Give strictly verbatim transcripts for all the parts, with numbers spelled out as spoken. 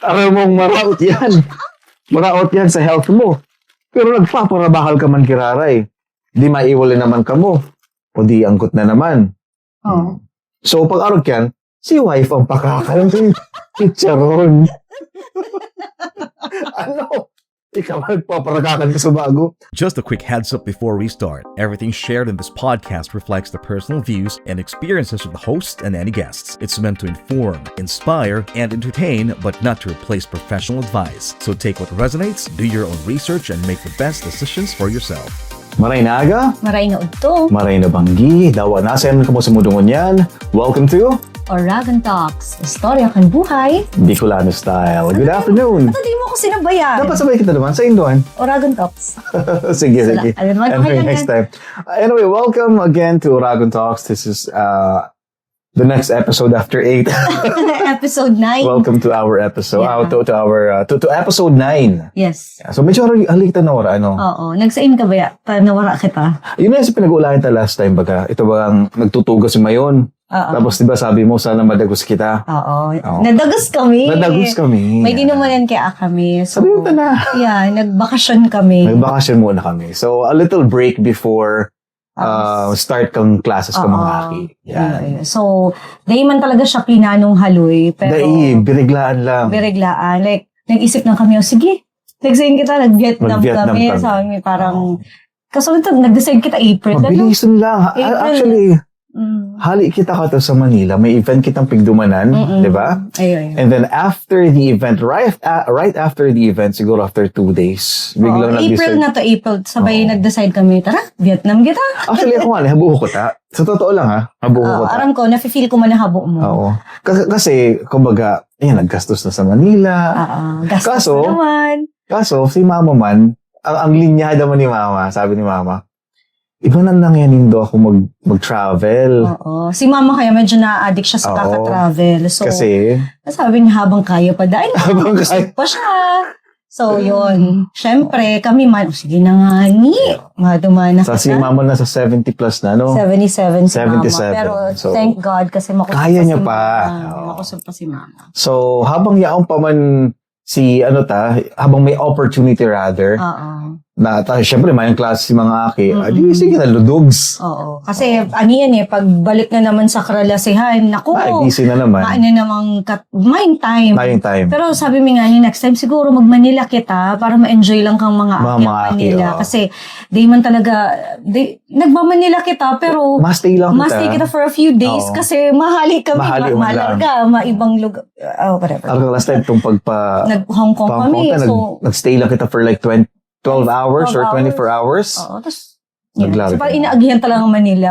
Aram mong maraot yan. Maraot yan sa health mo. Pero nagpaparabahal ka man giraray. Di maiwalay naman kamo. O di anggot na naman. Oh. So, pag arog yan, si wife ang pakakal ng chicharon. Ano? Ikaw ang nagpaparakakan ka sa bago. Just a quick heads up before we start. Everything shared in this podcast reflects the personal views and experiences of the host and any guests. It's meant to inform, inspire, and entertain, but not to replace professional advice. So take what resonates, do your own research, and make the best decisions for yourself. Maray na aga, Maray na udto. maray na banggi, dawa na sa kamo sa mudungon yan. Welcome to Oragon Talks. Istorya kan buhay. Bicolano Style. Good afternoon. Ba't di mo ako sinabayan? Dapat sabay kita naman sa Induan. Oragon Talks. Sige, Sala- sige. Alam mo, Anyway, okay lang next yan. time. Anyway, welcome again to Oragon Talks. This is uh, the next episode after eight. Episode nine. Welcome to our episode. Yeah. Uh, to, to our uh, to, to episode nine. Yes. So medyo hali kita na ora, ano? Oo. Nagsain ka ba ya? Ta, nawara kita. Yun na yung pinag-uulayan ta last time, baga. Ito ba ang nagtutugas si Mayon? Oo. Tapos, di ba, sabi mo, sana madagos kita. Oo. Oo. Nadagos kami. Nadagos kami. May dinumanan kaya kami. So, Sabi mo na. Yeah, nagbakasyon kami. Nagbakasyon muna kami. So, a little break before uh, start kang classes ka Oo. mga aki. Yan. Ayun, ayun. So, dahil man talaga siya pinanong haloy, pero Dai, biriglaan lang. Biriglaan. Like, nag-isip lang kami, "O, sige, nagsain kita, nag-Vietnam, Nag-Vietnam kami." kami. Sabi, parang, Oo. kasunod, nag-decide kita April. Ano? Mabilisan lang. Ah, April. Actually, Mm. hali kita ka to sa Manila. May event kitang pigdumanan, Mm-mm. di ba? Ayun, ayun. And then after the event, right uh, right after the event, siguro after two days, biglang Oo, April nag-decide. na to, April. Sabay Oo. nag-decide kami, "Tara, Vietnam kita." Actually, ako nga, habuho ko ta. Sa totoo lang ha, habuho Oo, ko ta. Aram ko, nafe-feel ko man ang habo mo. Oo. Kasi, kasi, kumbaga, ayan, naggastos na sa Manila. Oo, gastos Kaso, na naman. Kaso, si mama man, ang, ang linya naman ni mama, sabi ni mama, "Iba na lang yan, Indo, ako mag, mag-travel." Oo. Si mama kaya medyo na-addict siya sa Oo. kaka-travel. So, Kasi, sabi niya, "Habang kaya pa, dahil Habang kaya. pa siya." So, yun. Siyempre, kami man, "O, sige na nga, ni. Maduma na sa si kita." mama na sa seventy plus na, no? seventy-seven si seventy-seven. Mama. Pero So, thank God kasi makusog kaya pa niya si pa. Mama. Oo. Makusog pa si Mama. So, habang yaon pa man si, ano ta, habang may opportunity rather, Oo. na ta, syempre, may klase si mga aki, ah, di, Mm-mm. sige na, ludogs. Oo. Kasi ano yan eh, pagbalik na naman sa karalasehan, naku, Ay, busy na naman. Maan na namang kat- main time. Main time. Pero sabi mi nga ni, next time siguro mag-Manila kita para ma-enjoy lang kang mga Mga aki mga ang aki, Manila. oo. Kasi di man talaga, di, nagma-Manila kita, pero Ma-stay lang ma-stay kita. kita for a few days Oo. kasi mahali kami, Mahali ma- man lang. malarga, maibang lugar, oh, whatever. Ang last time, itong pagpa... Nag-Hong Kong Hong kami, Kong ka, so, nag- nag-stay lang kita for like twenty, twelve hours or twelve twenty-four hours. Oo, tas, yun. Naglarga. So, parang inaagihan talaga ang Manila.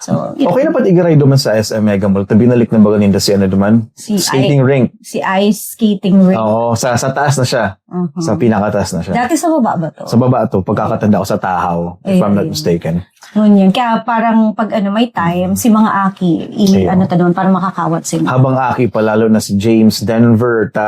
So, yun. Okay na pati igaray duman sa S M Mega Mall. Tabi nalik na baga ninda si ano duman? Si Skating I- rink. Si Ice Skating Rink. Oo, sa, sa taas na siya. Uh-huh. Sa pinakataas na siya. Dati sa baba ba to? Sa baba to, pagkakatanda ko sa Tahaw, if Ayun, I'm not ayun. mistaken. Ngunyan, kaya parang pag ano, may time, si mga aki, i, Ayun. ano ta doon, para makakawat sila. Habang aki pa, lalo na si James Denver, ta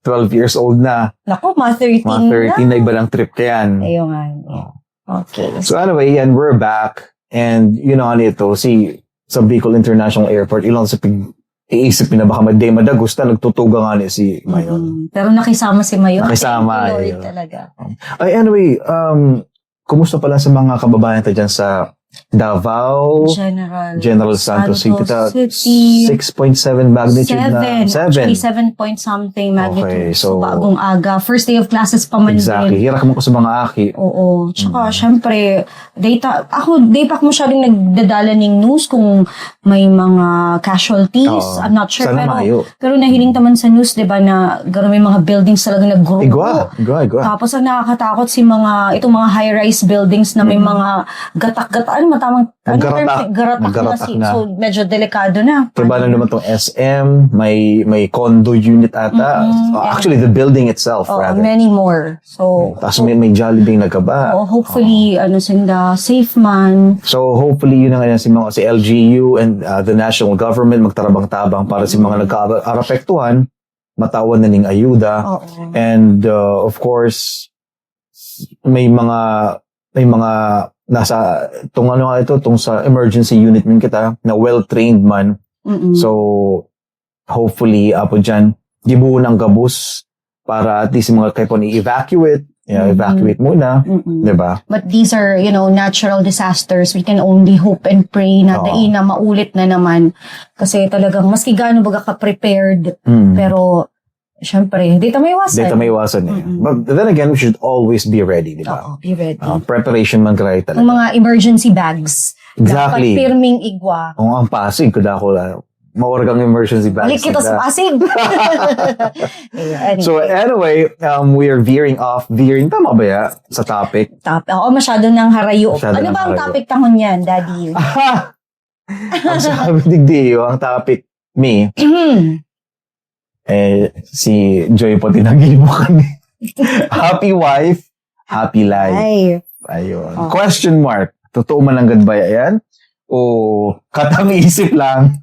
twelve years old na, Naku, mga thirteen mga thirteen na, na. Iba lang trip ka yan. Ayun nga. Oh. Okay. So anyway, yan, we're back. And you know, ano ito, si sa Bicol International Airport, ilang sa pig iisip na baka may day madagos na nagtutuga nga ni si Mayon. Mm, pero nakisama si Mayon. Nakisama, Thank you, Lord, ayun. Talaga. Ay, anyway, um, kumusta pala sa mga kababayan ta dyan sa Davao, General, General Santos City, ta- City. six point seven magnitude na. Seven. Seven. Actually, seven point something magnitude. Okay, so- Bagong aga. First day of classes pa man Exactly. din. Hirak mo ko sa mga aki. Oo. Tsaka, Mm. syempre, data, ako, di pa ako masyadong nagdadala ng news kung may mga casualties. Oo. I'm not sure. Sana pero, mayo. pero nahiling naman sa news, di ba, na gano'n may mga buildings talaga naggurugo. Igwa, igwa, igwa. Tapos ang nakakatakot si mga, itong mga high-rise buildings na may Mm. mga gatak-gatak, ano matamang, ano Naggaratak. term? Garatak na Naggaratak si, na. so medyo delikado na. Kaya ba naman itong S M, may, may condo unit ata. Mm-mm. Oh, actually, the building itself, Oh, rather. Many more. So, Tapos may, may Jollibee nagkaba. oh, hopefully, ano, sinda, safe man. So hopefully yun ang si mga si L G U and uh, the national government magtarabang-tabang para sa mga nagkaarapektuhan, matawan na ning ayuda. Oo. And uh, of course, may mga may mga nasa tong ano nga ito, tong sa emergency unit man kita na well-trained man. Mm-mm. So hopefully apo diyan gibuhon ang gabos para at least mga kaipon i-evacuate, yeah, Mhm. evacuate muna, Mm-mm. di ba? But these are, you know, natural disasters. We can only hope and pray na Oo. dai na maulit na naman. Kasi talagang maski gaano baga ka-prepared, Mm. pero syempre, di ta maiwasan. Di ta maiwasan eh. Mm-mm. But then again, we should always be ready, di ba? Oo, be ready. Ah, preparation man gray Ang talaga. mga emergency bags. Exactly. Dapat pirming igwa. Kung ang Pasig, kung ako lang, mawarag ang emergency bags. Balik kita sa Pasig. Ayun, anyway. So anyway, um, we are veering off, veering, tama ba ya? Sa topic? Top. Oo, masyado nang harayo. Masyado Ano nang ba ang harayo. Topic tahon niyan, Daddy? Ang sabi ni Dio, ang topic, me, eh, si Joy pati nag-ibo kami. Happy wife, happy life. Ay, Ayun. Oh. Question mark. Totoo man ang gadbaya yan? O katang isip lang?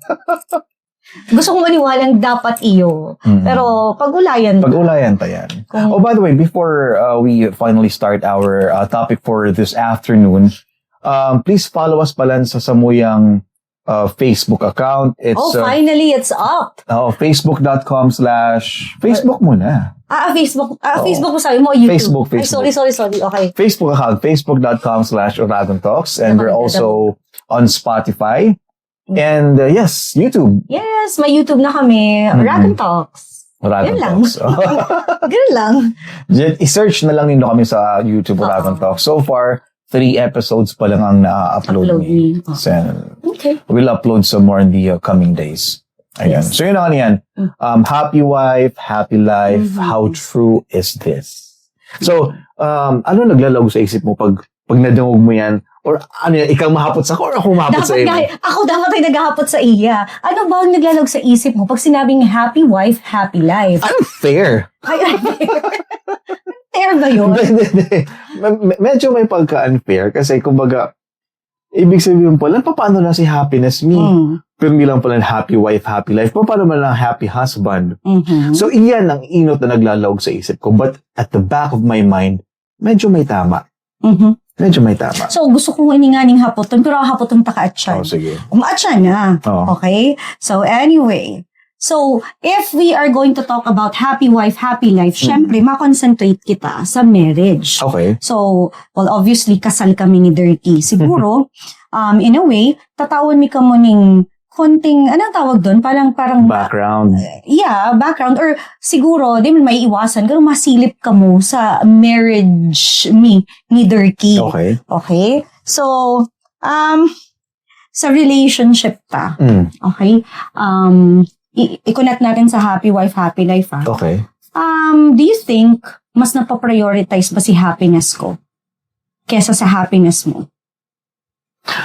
Gusto kong maniwalang dapat iyo. Mm. Pero pag-ulayan. Pag-ulayan ta yan. Kung- Oh, by the way, before uh, we finally start our uh, topic for this afternoon, um, please follow us pala sa samuyang uh, Facebook account. It's Oh, uh, finally, it's up. oh, facebook.com slash Facebook muna. Ah, ah, Facebook. Ah, Oo. Facebook mo sabi mo, YouTube. Facebook, Ay, Facebook. Sorry, sorry, sorry. Okay. Facebook account, facebook.com slash Oragon Talks. And we're Nakaganda also on Spotify. And uh, yes, YouTube. Yes, may YouTube na kami. Mm-mm. Oragon Talks. Oragon Yun lang. Talks. Ganun lang. Just i-search na lang nindo kami sa YouTube, Oo. Oragon Talks. So far, three episodes pa lang ang na-upload Upload ni ni. Oh. Sen. Okay. We'll upload some more in the uh, coming days. Ayan. Yes. So yun ang ano yan. Mm. Um, happy wife, happy life. Mhm. How true is this? So, um, ano naglalaog sa isip mo pag pag nadungog mo yan? Or ano yan, ikaw mahapot sa ako or ako mahapot sa Dapat iyo? nga, ako dapat ay naghahapot sa iya. Ano ba ang naglalog sa isip mo pag sinabing happy wife, happy life? Unfair. Ay, unfair. Fair ba yun? Hindi, hindi, hindi. Me- me- medyo may pagka-unfair kasi kumbaga, ibig sabihin pala, paano na si happiness me? Mm. Pero bilang pala happy wife, happy life, paano man ang happy husband? Mhm. So, iyan ang inot na naglalaog sa isip ko. But at the back of my mind, medyo may tama. Mhm. Medyo may tama. So, gusto kong ininganing hapoton, pero hapoton ta ka atyan. Oh, sige. Umaatyan na. Oh. Okay? So, anyway. So, if we are going to talk about happy wife, happy life, Mm. syempre, ma-concentrate kita sa marriage. Okay. So, well, obviously, kasal kami ni Dirty. Siguro, um, in a way, tatawan mi kamo ning konting, anong tawag doon? Parang, parang, Background. yeah, background. Or siguro, di man maiiwasan, pero masilip kamo sa marriage ni, ni Dirty. Okay. Okay? So, um, sa relationship ta, Mm. okay? Um, i- i-connect natin sa happy wife, happy life, ah. Okay. Um, do you think mas napaprioritize ba si happiness ko kesa sa happiness mo?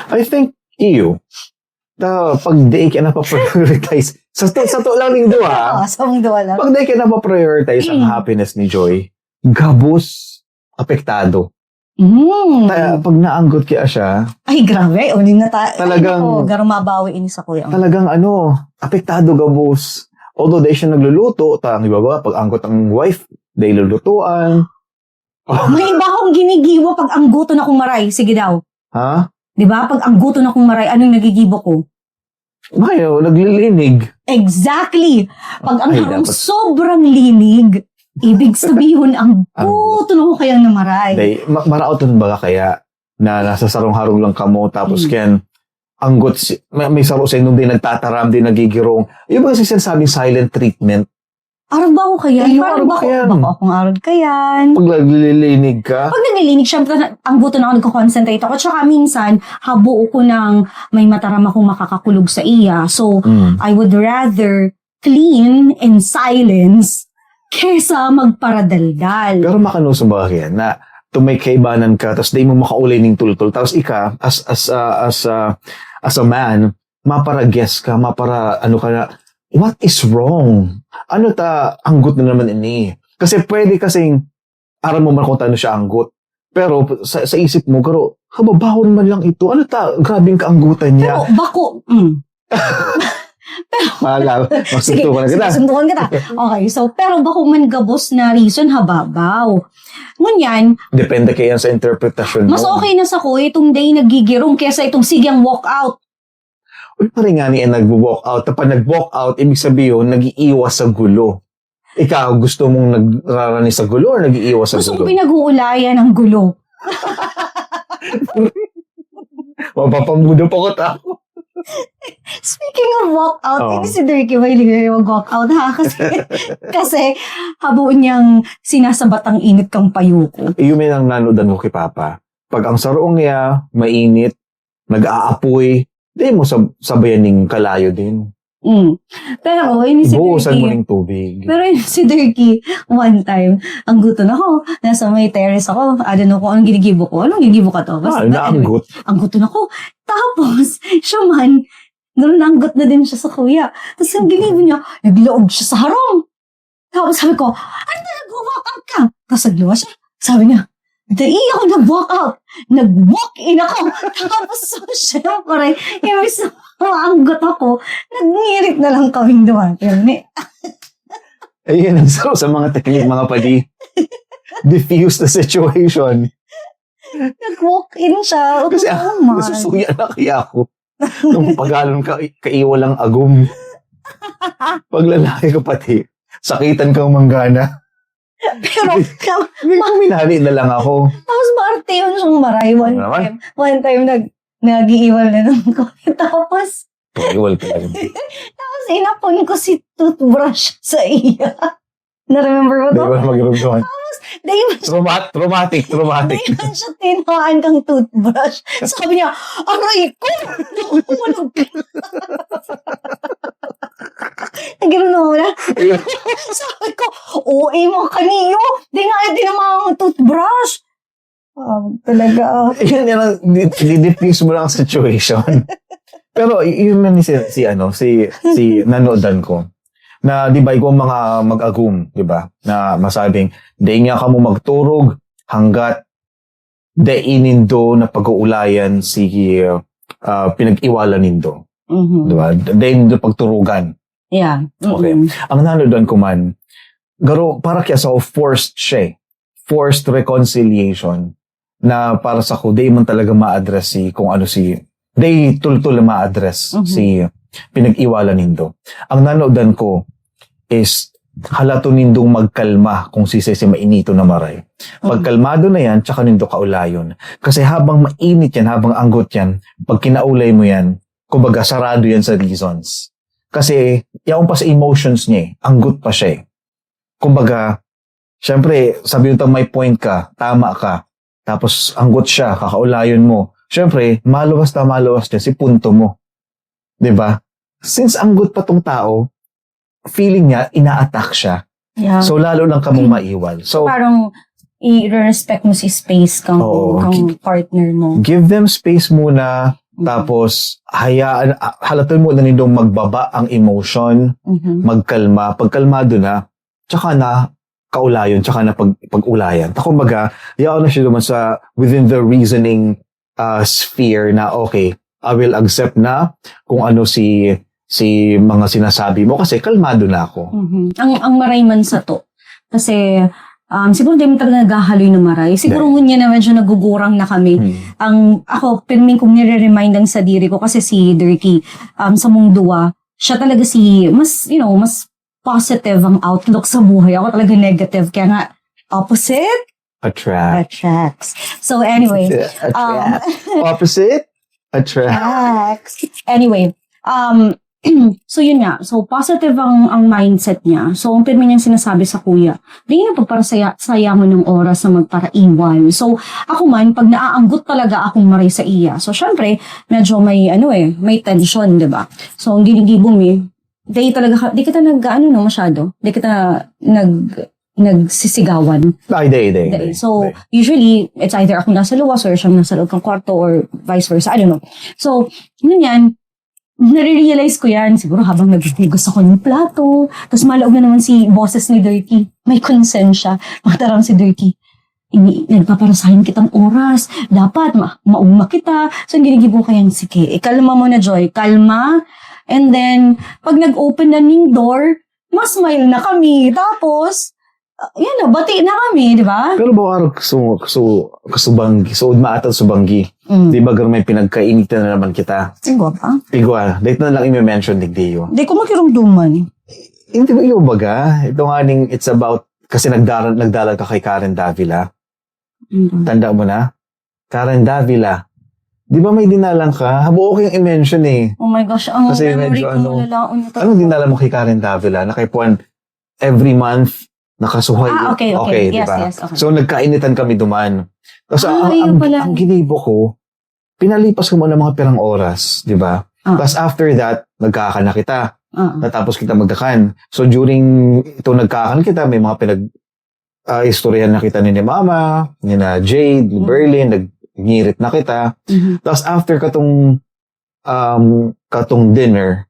I think, iyo. Ta, pag di ka napaprioritize, sa to, sa to lang ning duha, Oo, sa mong duha lang. pag di ka napaprioritize ang Mm. happiness ni Joy, gabos, apektado. Mm. Ta, pag naanggot kaya siya, Ay, grabe. Unin na tayo. Talagang- Ay, nako, garo mabawi ini sa kuya. Talagang ano, apektado gabos. Although dahil siya nagluluto, ta, ang iba ba, pag anggot ang wife, dahil lulutuan. May iba akong ginigibo pag angguton akong maray. Sige daw. Ha? Di ba? Pag angguton akong maray, anong nagigibo ko? Mayo, naglilinig. Exactly. Pag ang Ay, harong dapat- sobrang linig, ibig sabihin, ang guto na ko kayang namaray. Dahil, ma- maraot yun ba kaya na nasa sarong-harong lang kamo, tapos Hmm. ken, anggot si, may, may saro sa inong di nagtataram, di nagigirong. Yung mga sinasabing silent treatment. Arog ba ako kayan? Iyo, Parang arog bako, kayan. Bako akong arog kayan. Pag naglilinig ka, Pag naglilinig, syempre, ang guto na ako, nagko-concentrate ako. Tsaka minsan, habo ko ng may mataram akong makakakulog sa iya. So, mm. I would rather clean in silence kesa magparadaldal. Pero makanuso ba kaya na tumay kaibanan ka, tapos di mo makaulay ning tultol, tapos ika, as, as, uh, as, uh, as a man, mapara-guess ka, mapara, ano ka na, what is wrong? Ano ta, anggot na naman ini? Kasi pwede kasing, aram mo man kung taano siya anggot. Pero sa, sa isip mo, garo, kababahon man lang ito. Ano ta, grabing kaanggutan niya. Pero bako, mm. Mahala, Sige, magsuntukan na sige, kita. suntukan kita. Okay, so, pero bako man gabos na reason, hababaw. Ngunyan, Depende kaya sa interpretasyon mo. Mas okay na sa ko itong day nagigirong kesa itong sigyang walk out. Uy, pare nga ni nag-walk out. Kapag nag-walk out, ibig sabihin, nag-iiwas sa gulo. Ikaw, gusto mong nagrarani sa gulo or nag-iiwas sa Gusto ko gulo? Pinag-uulayan ang gulo. Mapapamudo pa ko, tao. Speaking of walkout, Oo. Hindi si Dirky ba hindi mag-walkout, ha? Kasi, kasi habo niyang sinasabat ang init kang payo ko. Iyo may nang nanodan ko kay Papa. Pag ang sarong niya, mainit, nag-aapoy, di mo sab- sabayan ning kalayo din. Mm. Pero, yun si Ibuhusan mo Dirky, ning tubig. pero yun si Dirky, one time, ang guto na ako, nasa may terrace ako, I don't know kung anong ginigibo ko. Anong ginigibo ka to? Ah, Basta, naanggot. Ang guto na ako. Tapos, siya man, naanggot na din siya sa kuya. Tapos ang ginibo niya, naglaog siya sa harong. Tapos sabi ko, ano na nag-walk out ka? Tapos nagluwas siya. Sabi niya, dai ako nag-walk out. Nag-walk in ako. Tapos, so, syempre, imbis na maanggot ako, nagngirit na lang kaming duwa. Pero ni, Ayun, ang sarap sa mga technique, mga padi. Diffuse the situation. nag-walk in siya. Kasi Oo, ah, man. Nasusuya na kaya ako. Nung pagalon ka, kaiwa lang agum. Pag lalaki ko pati, sakitan kang manggana. Pero, May kuminali na lang ako. Tapos maarte yun siyang maray. One Ano naman? time, one time nag, nag-iiwal na naman ko. Tapos, Paiwal talaga. tapos inapon ko si toothbrush sa iya. Na-remember mo Di to? ba magramdaman? Dahil Traumat, traumatic, traumatic. Dahil man siya tinawaan kang toothbrush. Sabi niya, aray ko! Nagano na. Ayun. Sabi ko, O A mo kaniyo. Di nga, di naman ang toothbrush. Ah, talaga. Yun yung di-, di-diffuse mo lang ang situation. Pero y- yun man si, si ano, si, si nanodan ko. Na di ba ikaw mga mag-agum, di ba? Na masabing, di nga kamo magturog hanggat dai nindo na pag-uulayan si ah, pinag-iwalan nindo. Mhm. Di ba? Dai nindo pagturugan. Yeah. Okay. Mm-mm. Ang nanodan ko man, garo, para kaya sa forced siya eh. Forced reconciliation na para sa ko, di man talaga ma-address si kung ano si, di tultul na ma-address Mhm. si pinag-iwalan nindo. Ang nanodan ko is halaton nindong magkalma kung sisay si mainito na maray. Pag kalmado na yan, tsaka nindo kaulayon. Kasi habang mainit yan, habang anggot yan, pag kinaulay mo yan, kumbaga sarado yan sa reasons. Kasi yaon pa sa emotions niya eh, anggot pa siya eh. Kumbaga, syempre, sabi yung may point ka, tama ka, tapos anggot siya, kakaulayon mo. Syempre, maluwas na maluwas niya si punto mo. 'Di ba? Since anggot pa tong tao, feeling niya, ina-attack siya. Yeah. So, lalo lang kamong maiwal. So, Parang i-respect mo si space kang, Oo. kang partner mo. Give them space muna, Mhm. tapos hayaan, ah, halaton mo na nindong magbaba ang emotion, Mhm. magkalma, pagkalmado na, tsaka na kaulayon, tsaka na pag, pag-ulayan. Ta kumbaga, yaon na siya naman sa within the reasoning uh, sphere na okay, I will accept na kung ano si si mga sinasabi mo kasi kalmado na ako. Mhm. Ang ang maray man sa to. Kasi um, siguro di man talaga naghahaloy na maray. Siguro Dahil- ngunyan na medyo nagugurang na kami. Hmm. Ang ako, pirming kong nire-remind ang sadiri ko kasi si Dirky, um, sa mong duwa, siya talaga si, mas, you know, mas positive ang outlook sa buhay. Ako talaga negative. Kaya nga, opposite Attract. attracts. So anyway, Attract. Opposite? Attract. Facts. Anyway, um, so yun nga. So positive ang, ang mindset niya. So ang pirmi niyang sinasabi sa kuya, di na pagparasayangan ng oras sa magparaiwan. So ako man, pag naaanggot talaga akong maray sa iya. So syempre, medyo may ano eh, may tension, di ba? So ang ginigibo mo eh, di talaga, ka- di kita nag, ano no, masyado. Di kita nag, nagsisigawan. Ay, day, day, Dahil- day. So, Day. usually, it's either ako nasa luwas or siyang nasa loob ng kwarto or vice versa. I don't know. So, yun yan, nare-realize ko yan. Siguro habang naghuhugas ako ng plato, tapos malaog na naman si boses ni Dirty. May konsensya. Magtarang si Dirty. Ini, nagpaparasayan kitang oras. Dapat ma mauma kita. So, ang ginigibo ko yan, sige, ikalma mo na, Joy. Kalma. And then, pag nag-open na ning door, mas smile na kami. Tapos, uh, yan na, bati na kami, di ba? Pero baka araw kasu, kasu, kasubanggi, suod maatan subanggi. Mm. Di ba, gar may pinagkainitan na naman kita? Siguro pa. Igwa, dahil na lang i-mention digdiyo. Di ko makirumduman. Hindi mo yung baga? Ito nga ning, it's about, kasi nagdalan, nagdalan ka kay Karen Davila. Mm. Tanda mo na? Karen Davila. Di ba may dinalan ka? Habo ko yung i-mention eh. Oh my gosh, ang Kasi memory medyo ko ano, malalaon nito. Anong dinalan mo kay Karen Davila? Na kay Puan, every month, nakasuhay. Ah, okay, okay. di Yes, ba? Yes, okay. So, nagkainitan kami duman. Tapos, Ah, ang, yun ang, pala. ang ginibo ko, pinalipas ko muna mga pirang oras, di ba? Ah. Tapos after that, nagkakan na kita. Ah. Natapos kita magkakan. So, during ito nagkakan kita, may mga pinag ah, istoryahan na kita ni, ni Mama, ni na Jade, ni Mm. Berlin, nagngirit na kita. Mhm. Tapos after katong, um, katong dinner,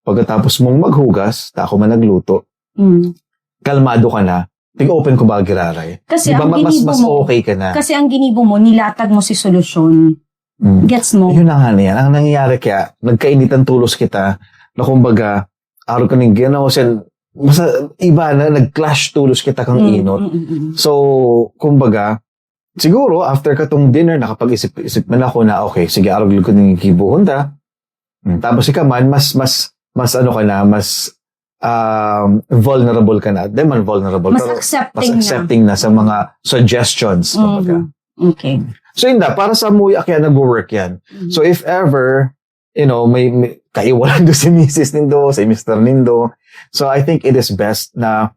pagkatapos mong maghugas, ta ako man nagluto, Mm. kalmado ka na, tig-open ko ba giraray? Kasi Di ba, ang ma- mas, ginibo mas mo, okay ka na. kasi ang ginibo mo, nilatag mo si solusyon. Mm. Gets mo? Yun na nga niya. Ang nangyayari kaya, nagkainitan tulos kita na kumbaga, araw ka ning ginawa, sen, basta iba na, nag-clash tulos kita kang Mm, inot. mm, mm, mm. So, kumbaga, siguro, after katong dinner, nakapag-isip-isip man ako na, okay, sige, arog ko ning gibuhon ta. Hmm, tapos ika man, mas, mas, mas ano ka na, mas um, vulnerable ka na. Di man vulnerable, Mas pero accepting mas na. accepting na sa mga suggestions. Kumbaga. Mhm. Okay. So, yun na, para sa muya, kaya nag-work yan. Mhm. So, if ever, you know, may, may kaiwanan do si misis nindo, si mister nindo. So, I think it is best na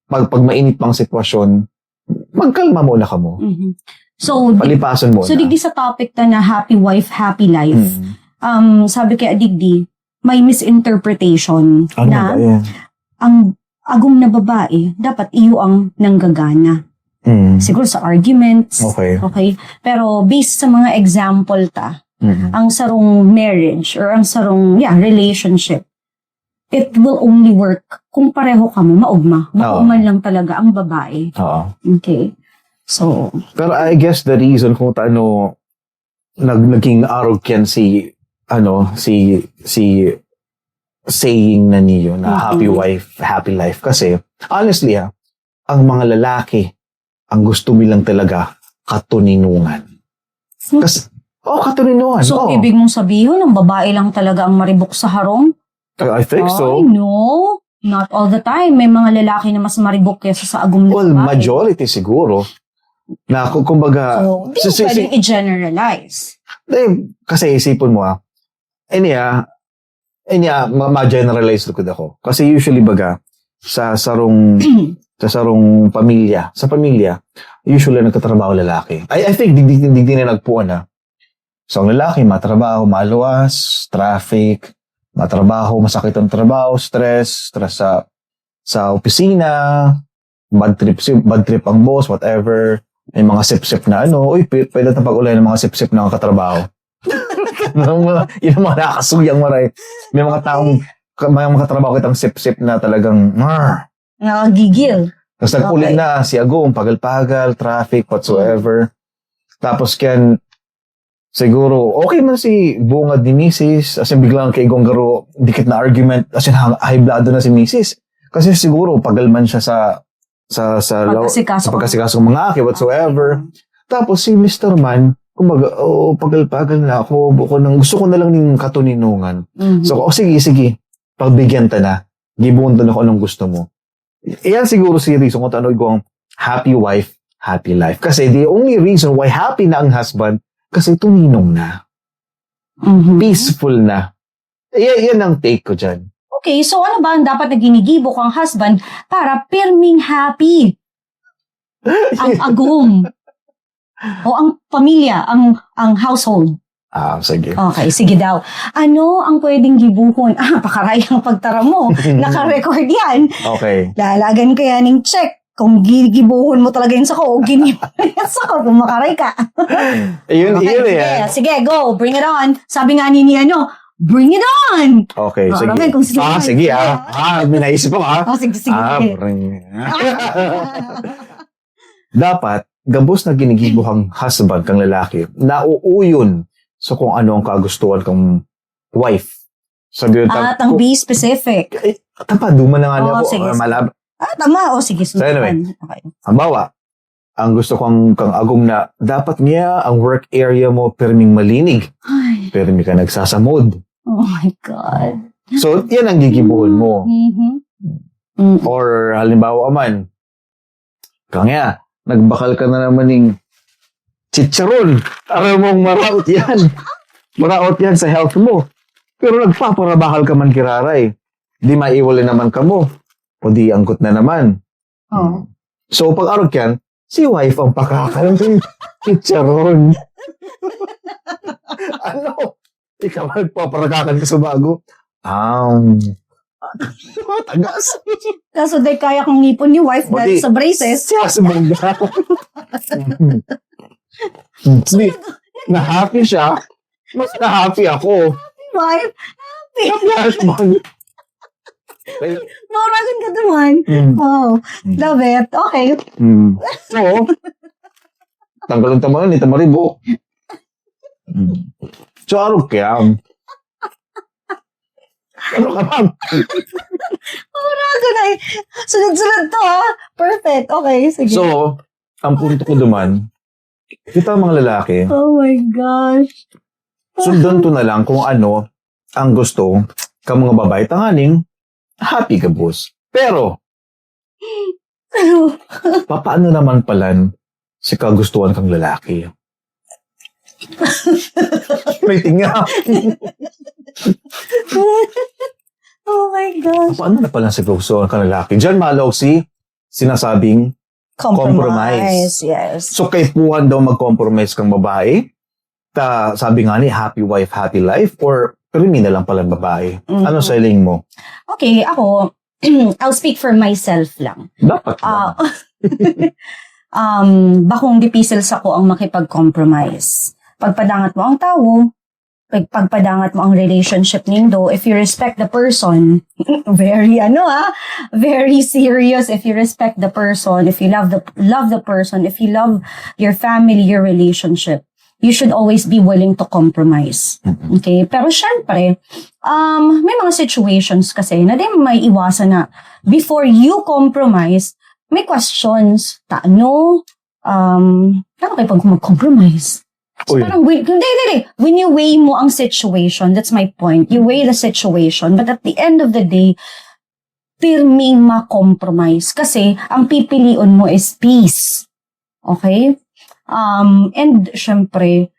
pag, pag mainit pang sitwasyon, magkalma muna ka mo. Mhm. So, di, Palipason mo so na. Digdi sa topic ta na happy wife, happy life. Mm. Um, sabi kaya digdi, may misinterpretation Ano na ba yan? Ang agom na babae, dapat iyo ang nanggagana. Mm. Siguro sa arguments. Okay. Okay. Pero based sa mga example ta, Mm. ang sarong marriage or ang sarong, yeah, relationship, it will only work kung pareho kamo maugma. Oo. Maugma lang talaga ang babae. Oo. Okay. So, Pero I guess the reason kung taano nag, naging arog yan si, ano, si, si saying na niyo na Mm-mm. happy wife, happy life. Kasi, honestly ha, ang mga lalaki, ang gusto nilang talaga, katuninungan. Kasi, oh, katuninungan. So, oo. Ibig mong sabihin, ang babae lang talaga ang maribok sa harong? I, I think so. Ay, no. Not all the time. May mga lalaki na mas maribok kaysa sa agom na Well, babae. Majority siguro. Na, ku-, kumbaga, So, di si, mo si, pwedeng si, i-generalize. eh, kasi isipon mo ah, ini ah, ini ah, ma-, ma-generalize lukod ako. Kasi usually baga, sa sarong, sa sarong pamilya, sa pamilya, usually nagtatrabaho lalaki. I, I think, di, di, di, di na nagpuan ah. So, ang lalaki, matrabaho, maluwas, traffic, matrabaho, masakit ang trabaho, stress, stress sa, sa opisina, bad trip si, bad trip ang boss, whatever. May mga sip-sip na ano, uy, pi-, pwede na pag-ulayan ng mga sip-sip ng katrabaho. Yung mga, yung mga nakakasuyang maray. May mga taong, ka-, may mga katrabaho kitang sip-sip na talagang, "Mar." Nakagigil. Tapos nag-uli Okay. na, si Agong, pagal-pagal, traffic, whatsoever. Tapos kan, siguro, okay man si bungad ni misis, as in biglang kay Igong garo, dikit na argument, as in hang-, haiblado na si misis. Kasi siguro, pagal man siya sa, sa, sa, law- Pag-asikaso sa ka. pag-asikaso ng mga aki, whatsoever. Tapos si mister man, kumbaga, "Oo, pagal-pagal na ako, buko nang, gusto ko na lang ning katuninungan." Mhm. So, "O sige, sige, pagbigyan ta na. Gibuon ta na kung anong gusto mo." Iyan siguro si reason kung ano igwang happy wife, happy life. Kasi the only reason why happy na ang husband, kasi tuninong na. Mhm. Peaceful na. Iyan, iyan ang take ko dyan. Okay, so ano ba ang dapat na ginigibo kang husband para pirming happy ang agom? O ang pamilya, ang ang household? Ah, sige. Okay, sige daw. Ano ang pwedeng gibuhon? Ah, pakarayang pagtara mo. Naka-record yan. Okay. Lalagan ko yan ng check. Kung gigibuhon mo talaga yun sa ko, o ginibuhon yan sa ko, kung makaray ka. Ayun, Okay, yun sige, yan. Sige, go. Bring it on. Sabi nga ni, ni ano, bring it on. Okay, Ah, sige. Robin, kung sino Ah, man. sige ah. Ah, may naisip ako ah. Oh, sige, sige, Ah, sige. bring. Dapat, gabos na ginigibo kang husband, kang lalaki, nauuyon sa kung ano ang kagustuhan kang wife. Sabi yung Ah, tag- tang be specific. Eh, tapa, duman na nga niya Oo, ako. sige, Ah, sige. malab- Ah, tama. O, sige, So, anyway. sundan. Okay. Halimbawa, ang gusto kong kang agom na dapat niya ang work area mo pirming malinig. Ay, Pirmi ka nagsasamod. oh my God. So, yan ang gigibuhon mo. Mhm. Mm. Or halimbawa man, kaya, nagbakal ka na naman ng chicharon. Aram mong maraot yan. Maraot yan sa health mo. Pero nagpaparabakal ka man giraray. Di maiwalay naman kamo. O di anggot na naman. Oh. So, pag arog yan, si wife ang pakakal ng chicharon. Ano? Ikaw ang nagpaparakakan ka sa bago. Um, tagas. Kaso di kaya kong ngipon ni wife dahil Buti. Sa braces. Siya sumungga. Hindi. Na-happy siya. Mas na-happy ako. Wife, Yes, man. Ay, moragan ka naman. mm, Oh, mm, love it. Okay. mm. So, tanggalon ta mo yun, ito maribo. Mm. So, arog kaya. Ano ka, ma'am? Moragan na eh. Sunod-sunod to ha. Perfect. Okay, sige. So, ang punto ko duman, kita mga lalaki, Oh my gosh. Sundan to na lang kung ano ang gusto ka mga babae tanganing happy gabos. Pero, papaano naman palan si kagustuhan kang lalaki? May tinga. Oh my gosh. Paano na palan si kagustuhan kang lalaki? Diyan malog si sinasabing compromise. Yes. So, kaipuhan daw mag-compromise kang babae? Ta, sabi nga ni, happy wife, happy life? Or, pero hindi na lang pala babae? Mm. Ano sa hiling mo? Okay, ako, I'll speak for myself lang. Dapat Ah, lang. um, bakong dipisil sako ang makipag-compromise. Pagpadangat mo ang tawo, pag pagpadangat mo ang relationship nindo, if you respect the person, very ano ah, very serious. If you respect the person, if you love the love the person, if you love your family, your relationship, you should always be willing to compromise. Mhm. Okay? Pero syempre, um, may mga situations kasi na di may iwasan na before you compromise, may questions. Taano? Um, ano kayo pag mag-compromise? So, Uy. Parang, wait, hindi, hindi, hindi. When you weigh mo ang situation, that's my point. You weigh the situation, but at the end of the day, pirming ma-compromise. Kasi, ang pipilion mo is peace. Okay? Um, and, syempre,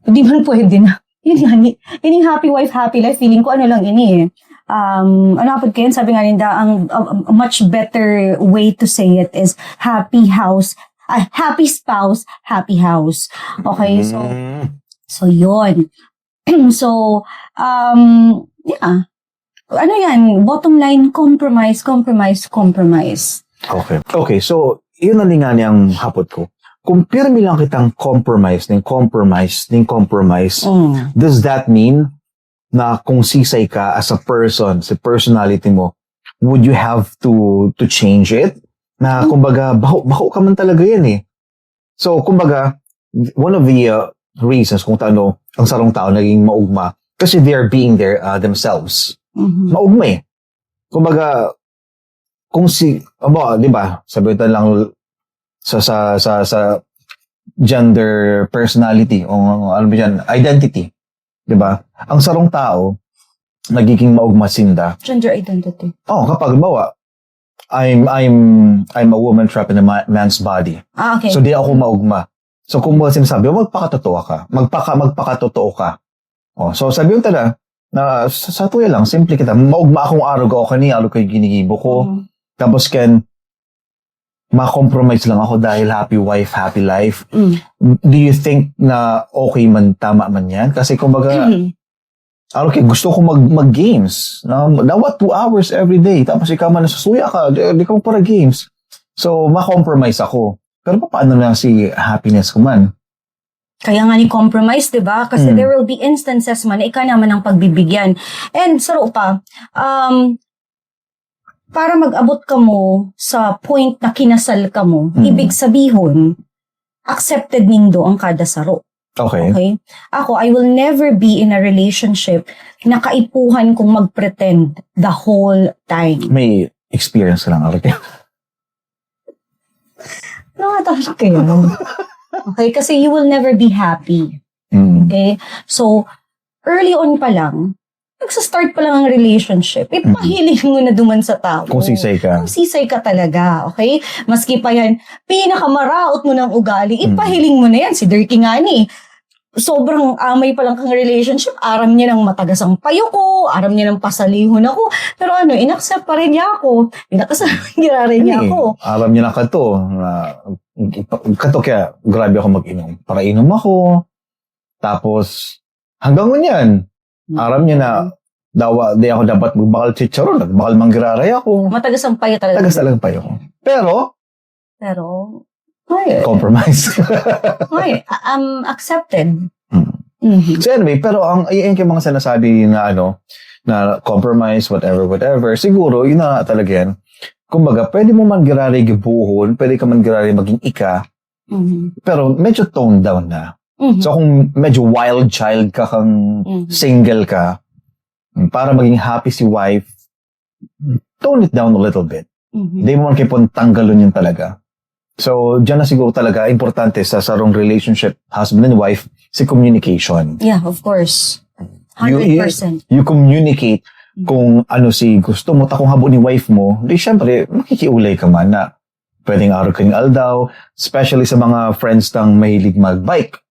di man pwede na. Yun nga, ni, ining happy wife, happy life, feeling ko ano lang ini eh. Um, ano apod kayo, sabi nga ninda, ang a, a much better way to say it is happy house, ah, happy spouse, happy house. Okay, so, Mm. so yun. So, um, yeah. Ano yan? Bottom line, compromise, compromise, compromise. Okay. Okay, so, yun na nga niyang hapot ko. Kung pirmi lang kitang compromise, ning compromise, ning compromise, Mm. does that mean na kung sisay ka as a person, sa personality mo, would you have to to change it? Na kumbaga, baho, baho ka man talaga yan eh. So, kumbaga, one of the uh, reasons kung taano ang sarong tao naging maugma, kasi they are being their, uh, themselves. Mhm. Maugma eh. Kumbaga, kung si, abo, di ba, sabi ko lang sa, sa, sa, sa gender personality, o ano ba yan, identity. Di ba? Ang sarong tao, nagiging maugma sinda. Gender identity. Oh, kapag, bawa, I'm, I'm, I'm a woman trapped in a ma- man's body. Ah, okay. So, di ako maugma. So, kung mo sinasabi, magpakatotoo ka. Magpaka, magpakatotoo ka. Oh, so, sabi ko talaga, na sa, sa tuya lang, simple kita. Maugma akong arog ako kani, arog kayo ginigibo ko. Mm. Tapos, can, ma-compromise lang ako dahil happy wife, happy life. Mm. Do you think na okay man, tama man yan? Kasi, kumbaga, Mm. okay, gusto ko mag, mag-games. No? Dapat two hours every day. Tapos, ikaw man, nasusuya ka, di, di ka magpara-games. So, ma-compromise ako. Pero paano na si happiness ko man? Kaya nga ni compromise, di ba? Kasi Mm. there will be instances man na ikaw naman ang pagbibigyan. And saro pa, um, para mag-abot ka mo sa point na kinasal ka mo, Mm. ibig sabihon, accepted nindo ang kada saro. Okay. Okay? Ako, I will never be in a relationship na kaipuhan kong mag-pretend the whole time. May experience ka lang, Arte. Nakatapos kayo. Okay? Kasi you will never be happy. Mm. Okay? So, early on pa lang, nagsa-start pa lang ang relationship, ipahiling mo na duman sa tao. Kung sisay ka. Kung sisay ka talaga, okay? Maski pa yan, pinakamaraot mo ng ugali, Mm. ipahiling mo na yan. Si Dirky nga ni, sobrang amay pa lang kang relationship, aram niya nang matagas ang payo ko, aram niya nang pasalihon ako, pero ano, inaccept pa rin niya ako. Inaccept pa rin niya Hindi. ako. Aram niya na kato, na, kato kaya grabe ako mag-inom. Parainom ako, tapos hanggang ngunyan, aram niya na dawa, di ako dapat magbakal chicharon, nagbakal manggiraray ako. Matagas ang payo talaga. Tagas talagang payo ko. Pero, Pero, ay, compromise. ay, um, accepted. Mm. Mhm. So anyway, pero ang yung, yung mga sinasabi na ano, na compromise, whatever, whatever, siguro, yun na nga talaga yan. Kumbaga, pwede mo man giraray gibuhon, pwede ka man giraray maging ika, Mhm. pero medyo toned down na. Mhm. So kung medyo wild child ka kang Mhm. single ka, para maging happy si wife, tone it down a little bit. Mhm. Hindi mo man kaipuhan tanggalon yun talaga. So, diyan na siguro talaga importante sa sarong relationship, husband and wife, si communication. Yeah, of course. You- Hundred percent. You communicate Mhm. kung ano si gusto mo, ta kung habo ni wife mo, di syempre, makikiulay ka man na pwedeng araw kayong aldaw, especially sa mga friends ng mahilig mag-bike.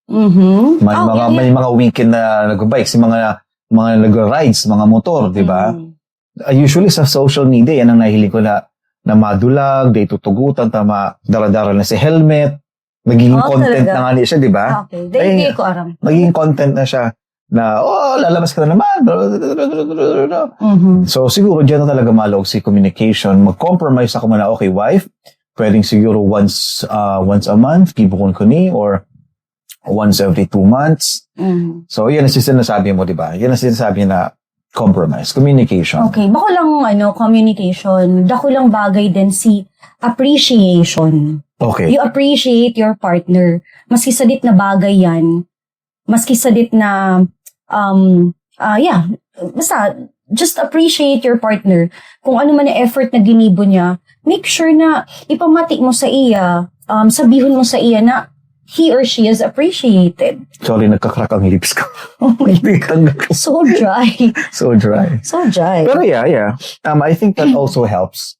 Mhm. May Oh, mga yeah, yeah. May mga weekend na nag-bike, si mga mga nag-rides, mga motor, di ba? Mhm. Ah, usually sa social media, yan ang nahiling ko na, na madulag, di tutugutan, tama, dara-dara na si helmet. Nagiging Oh, content talaga? na nga niya siya, di ba? Okay. Dahil Ay, hindi ko aram. Nagiging content na siya na, oh, lalabas ka na naman. Mhm. So, siguro dyan na talaga malog si communication. Mag-compromise ako muna, okay, wife, pwedeng siguro once uh, once a month, gibukon ko ni, or once every two months. Mhm. So, yan ang sinasabi mo, di ba? Yan ang sinasabi na compromise, communication. Okay, bako lang ano, communication, dako lang bagay din si appreciation. Okay. You appreciate your partner. Maski sadit na bagay yan, maski sadit na, um, ah, yeah, basta, just appreciate your partner. Kung ano man ang effort na ginibo niya, make sure na ipamati mo sa iya, um, sabihon mo sa iya na he or she is appreciated. Sorry, nagka-crack ang lips ko. Oh my Hindi tanggal. So dry. So dry. So dry. Pero yeah, yeah. Um, I think that also helps.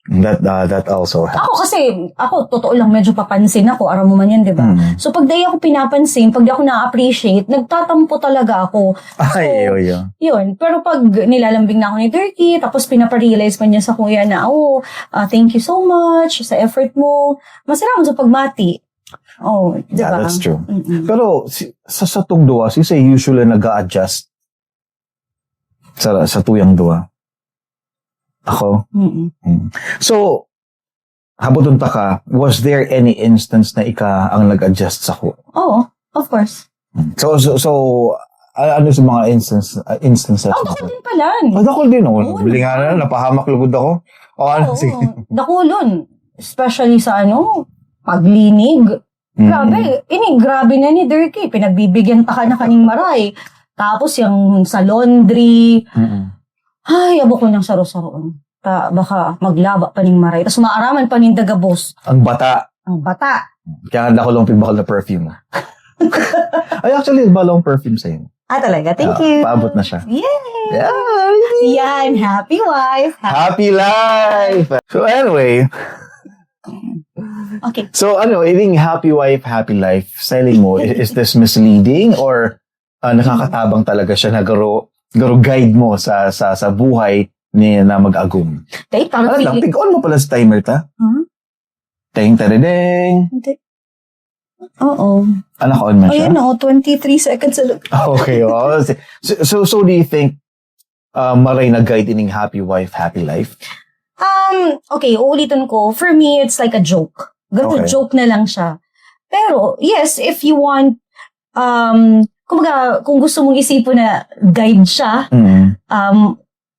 That uh, that also helps. Ako kasi, ako, totoo lang, medyo papansin ako. Aram mo man yan, di ba? Mm. So, pag di ako pinapansin, pag di ako na-appreciate, nagtatampo talaga ako. Ay, So, yun, yun. Yun. Pero pag nilalambing na ako ni Dirky, tapos pinaparealize pa niya sa kuya na, oh, ah, thank you so much sa effort mo. Masarap sa pagmati. Oh, di Yeah, ba? That's true. Mm-mm. Pero si, sa sa tong duwa, si sa usually nag-a-adjust sa sa tuyang duwa. Ako. Mm-mm. Mm. So, habuton ta ka, was there any instance na ika ang nag-adjust sako? Oo, of course. So, so, so a- ano sa mga instance, uh, instances Oh, na baka din pala. Oh, dakol din, oh. Oo, Bili nga na, napahamak lugod ako. Oh, ano, Oo, sige. dakulon. Especially sa ano, paglinig. Mm. Grabe, ini grabe na ni Dirky. Pinagbibigyan ta ka na kaning maray. Tapos yung sa laundry. Mm-mm. Ay, abo ko nang saro-saroon. Ta, baka maglaba pa ning maray. Tapos maaraman pa ning dagabos. Ang bata. Ang bata. Kaya nga ako lang pigbakal na perfume. Ay, actually, iba lang perfume sa'yo. Ah, talaga? Thank Ah, you. Paabot na siya. Yay! Yeah. Yan, happy wife. Happy life! So anyway, Okay. so ano, ining happy wife, happy life, selling mo, i- is this misleading or ah, nakakatabang talaga siya na garo, garo guide mo sa sa sa buhay ni na mag-agum? Dahil parang Ano lang, feeling... tig-on mo pala sa timer ta? Huh? Teng, teredeng. Hindi. Oo. Ah, naka-on man siya? Ayun, oh, twenty-three seconds. Sa... Okay, oh. So, so, so do you think uh, maray na guide ining happy wife, happy life? Um, okay, uulitin ko. For me, it's like a joke. Ganun, Okay. Joke na lang siya. Pero, yes, if you want, um, kumbaga, kung gusto mong isipon na guide siya, Mm. um,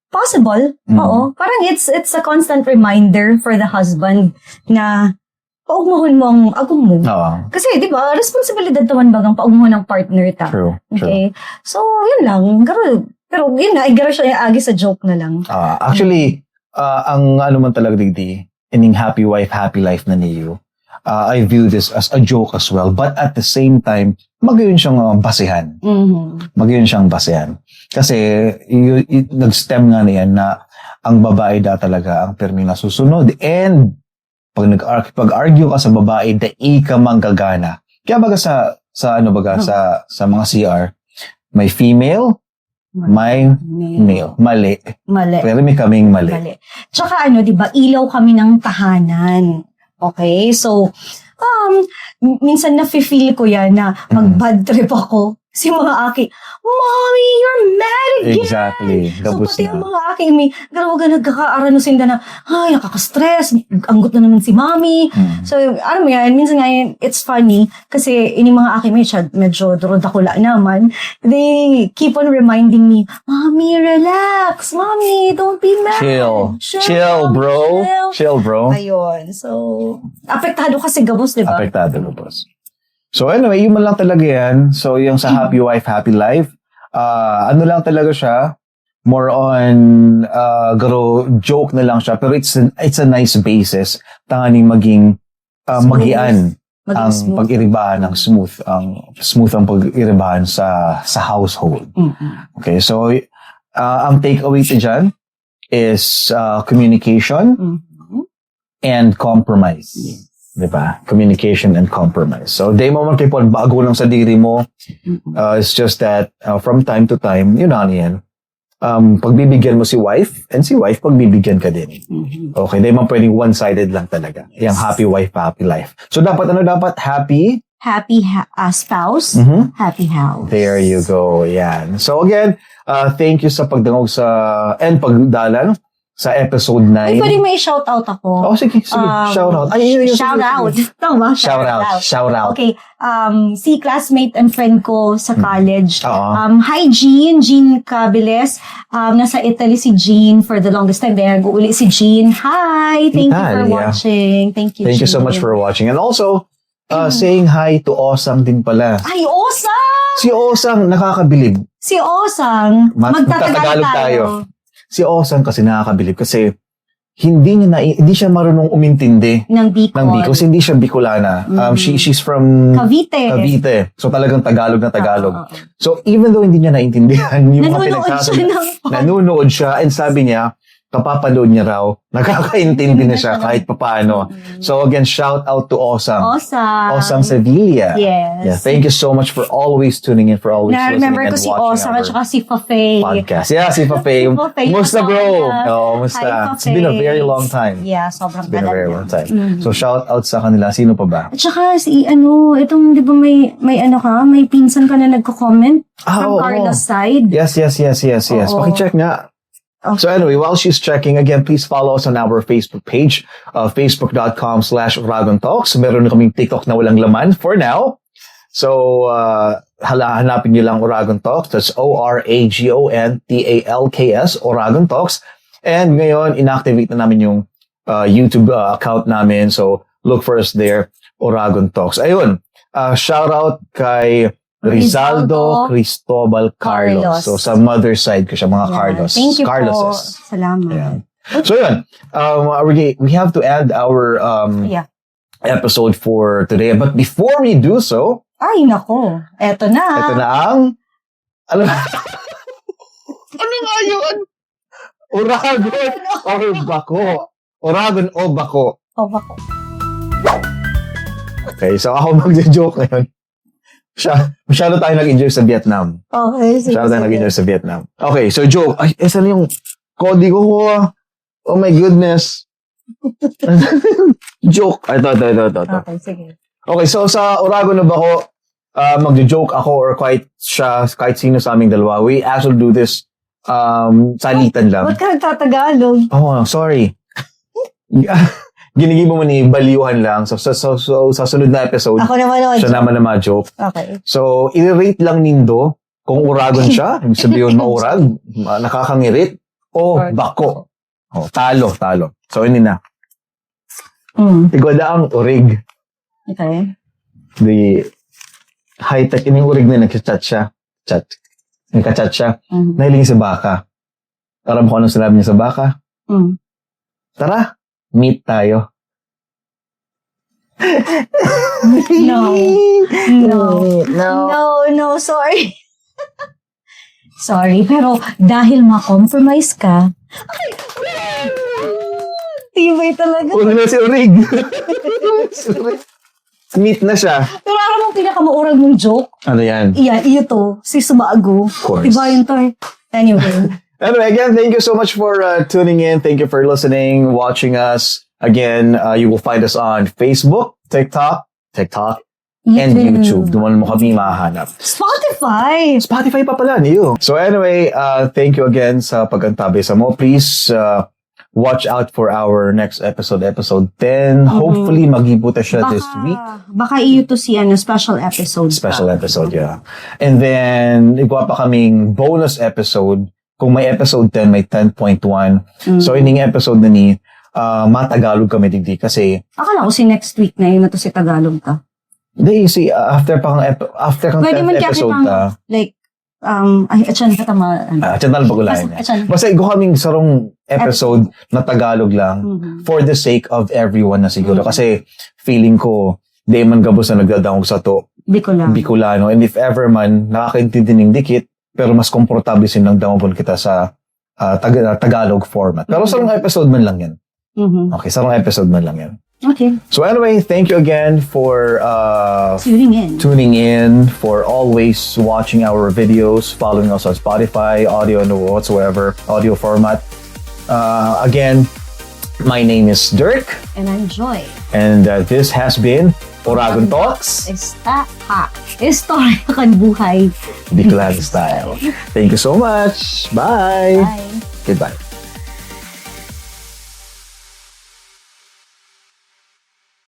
possible. Mm. Oo. Parang it's it's a constant reminder for the husband na paugmahon mo ang agum mo. Oo. Kasi, di ba, responsibilidad naman bagang paugmahon ng partner ta. True, true. Okay? So, yun lang. Pero, pero yun nga, igaro siya yung agi sa joke na lang. Ah, actually, ah, ang ano man talaga digdi, ining happy wife, happy life na niyo. uh, I view this as a joke as well. But at the same time, magayon siyang uh, basehan. Mhm. Magayon siyang basehan. Kasi y- y- nag-stem nga na yan na ang babae daw talaga ang pirmi nasusunod. And pag nag-argue, pag-argue ka sa babae, dai ka manggagana. Kaya baga sa, sa ano baga, Hmm. sa, sa mga C R, may female, may male. Mali. Mali. Pero may kaming mali. Mali. Tsaka ano, di ba, ilaw kami ng tahanan. Okay? So, um, m- minsan nafe-feel ko yan na pag Mm. bad trip ako, si mga aki, "Mommy, you're mad again!" Exactly. So, Gabos pati na. Ang mga aki, may, grabe ka nagkakaarano sinda na, "Ay, nakaka-stress. Anggot na naman si mommy." Mm. So, alam mo yan, minsan nga yun, it's funny. Kasi ini mga aki, may siya, medyo duro-dakula naman. They keep on reminding me, "Mommy, relax. Mommy, don't be mad. Chill. Chill, Chill, mommy, bro. chill." Chill, bro. Ayun. So, apektado kasi gabos, di ba? Apektado, gabos. So anyway, yun man lang talaga yan. So yung sa Mm. Happy Wife, Happy Life, ah, ano lang talaga siya, more on uh, garo joke na lang siya, pero it's a, it's a nice basis tanganing maging uh, Smooth. Magian Maging ang smooth. Pag-iribahan ng smooth, ang smooth ang pag-iribahan sa sa household. Mm-mm. Okay, so uh, ang takeaway sa dyan is uh, communication Mhm. and compromise. Yes. 'Di ba? Communication and compromise. So, di mo man kayo bago ng sadiri mo. Mm-mm. Uh, it's just that uh, from time to time, yun na yan. Um, pagbibigyan mo si wife, and si wife, pagbibigyan ka din. Mhm. Okay, di man pwedeng one-sided lang talaga. Yung happy wife, happy life. So, dapat ano dapat? Happy? Happy ha- uh, spouse, Mhm. happy house. There you go. Yan. So, again, uh, thank you sa pagdangog sa and pagdalan sa episode Ay, nine. Pwede may shout out ako. Oh, sige, sige. Um, Shout out. Ay, yun, yun, shout sige, out. sige. Tama ba? Shout out. Shout out. Okay. Um, si classmate and friend ko sa Hmm. college. Oo. Um, hi, Jean. Jean Cabiles. Um, nasa Italy si Jean for the longest time. Then, nag-uuli si Jean. Hi! Thank you for Italia. Watching. Thank you, Thank you so Jean. Much for watching. And also, uh, Mm. Saying hi to Osang din pala. Ay, Osang! Si Osang, nakakabilib. Si Osang, Ma- magtatagalog magtatagalog tayo. Si Osang kasi nakakabilib kasi hindi niya na, hindi siya marunong umintindi Ng Bicol. Ng Bicol kasi hindi siya Bicolana. Um, Mm. she, she's from Cavite. Cavite. So talagang Tagalog na Tagalog. Oo, oo. So even though hindi niya naintindihan yung mga Nanonood pinagsasabi, siya ng nanonood siya and sabi niya, kapapanood niya raw, nakakaintindi na siya kahit papaano. Mm. So again, shout out to Osang. Osang. Osang Sevilla. Yes. Yeah, thank you so much for always tuning in, for always Na-remember listening ko and si watching Osang our at saka si Fafe. podcast. Yeah, si Fafe. Si Fafe, Musta, bro? kasama niya. Oo, musta? Hi, It's been a Fafe. Very long time. Yeah, sobrang It's been a tagal very na. Long time. Mm. So shout out sa kanila. Sino pa ba? At saka si ano, itong di ba may may ano ka, may pinsan ka na nagko-comment Ah, from oo. Carlos side. Yes, yes, yes, yes, yes. Oo. Pakicheck nga. Okay. So anyway, while she's checking, again, please follow us on our Facebook page, uh, facebook.com slash Oragon Talks. Meron na kaming TikTok na walang laman for now. So, uh, hala, hanapin niyo lang Oragon Talks. That's O R A G O N T A L K S, Oragon Talks. And ngayon, inactivate na namin yung uh, YouTube uh, account namin. So, look for us there, Oragon Talks. Ayun, uh, shout out kay Rizaldo Rizaldo Cristobal Carlos. Carlos. So, sa mother side ko siya, mga Yeah. Carlos. Thank you Carloses. Po. Salamat. Ayan. So, yun. Um, we, we have to end our um, Yeah. episode for today. But before we do so, Ay, nako. Eto na. Ito na ang... Ano, ano nga yun? Oragon or bako? Oragon o bako? O, bako. Okay, so ako magjo-joke ngayon. Siya, masyado tayo nag-enjoy sa Vietnam. Okay, sige, Masyado tayo sige. Nag-enjoy sa Vietnam. Okay, so joke. Ay, eh, saan yung kodigo ko? Oh my goodness. Joke. Ito, ito, ito, ito, ito. Okay, sige. Okay, so sa Oragon na Bako, uh, magjo-joke ako or kahit siya, kahit sino sa aming dalawa, we actually do this um, salitan lang. Ba't ka nagtatagalog? Oh, sorry. Ginigibo mo ni Balyuhan lang. So, so, so, so, sa sunod na episode, Ako naman, oh, siya joke. Naman na ma-joke. Okay. So, i-rate lang nindo kung uragon siya, ibig sabihin maurag, ma- nakakangirit, o Or- bako. O, talo, talo. So, ini na. Mm. Igwada ang urig. Okay. Di, high-tech, ining urig na nagchat-chat siya. Chat. Nagka-chat siya. Mm. Nahiling sa baka. Alam ko anong sinabi niya sa baka. Mm. Tara, meet tayo. No. No. No, no, sorry. Sorry, pero dahil ma-compromise ka, tibay talaga. Huwag na si Orig. Si Orig. Meet na siya. Pero alam mo, pinakamaurag mong joke? Ano yan? Iya, iyo to. Si Sumago. Of course. Diba yun to eh? Anyway. Anyway, again, thank you so much for uh, tuning in. Thank you for listening, watching us. Again, uh, you will find us on Facebook, TikTok, TikTok, and YouTube. Doon mo kami mahanap. Spotify! Spotify pa pala, niyo. So anyway, uh, thank you again sa pag-antabay sa mo. Please uh, watch out for our next episode, episode ten. Hopefully, maghibuta siya this week. Baka iyo to si ano, special episode. Special episode, yeah. And then, igwa pa kaming bonus episode. Kung may episode ten, may ten point one. So, ining episode na ni, uh, matagalog kami digdi kasi Akala ko si next week na yun na to si Tagalog ka. Hindi, see, uh, after pa kang ep- after kang Pwede tenth man kaya episode kitang, ta, like, um, ay, atyan ka tama. Ano. Ah, atyan na lang pag-ulayan Basta, atyan. Basta igwa kaming sarong episode na Tagalog lang Mhm. for the sake of everyone na siguro. Mhm. Kasi feeling ko, di man gabos na nagdadangog sa to, Bicolano. Bicolano. And if ever man, nakakaintindi ning dikit, pero mas komportable silang dangogon kita sa ah, Tag- ah, Tagalog format. Pero sarong episode man lang yan. Mhm. Okay, sarong episode man lang yan. Okay. So anyway, thank you again for uh, Tuning in. tuning in, for always watching our videos, following us on Spotify, audio and whatsoever, audio format. Uh, again, my name is Dirk, And I'm Joy. and uh, this has been Oragon Talks. Esta ha. Istorya kan buhay. Bicolano style. Thank you so much. Bye. Bye. Goodbye.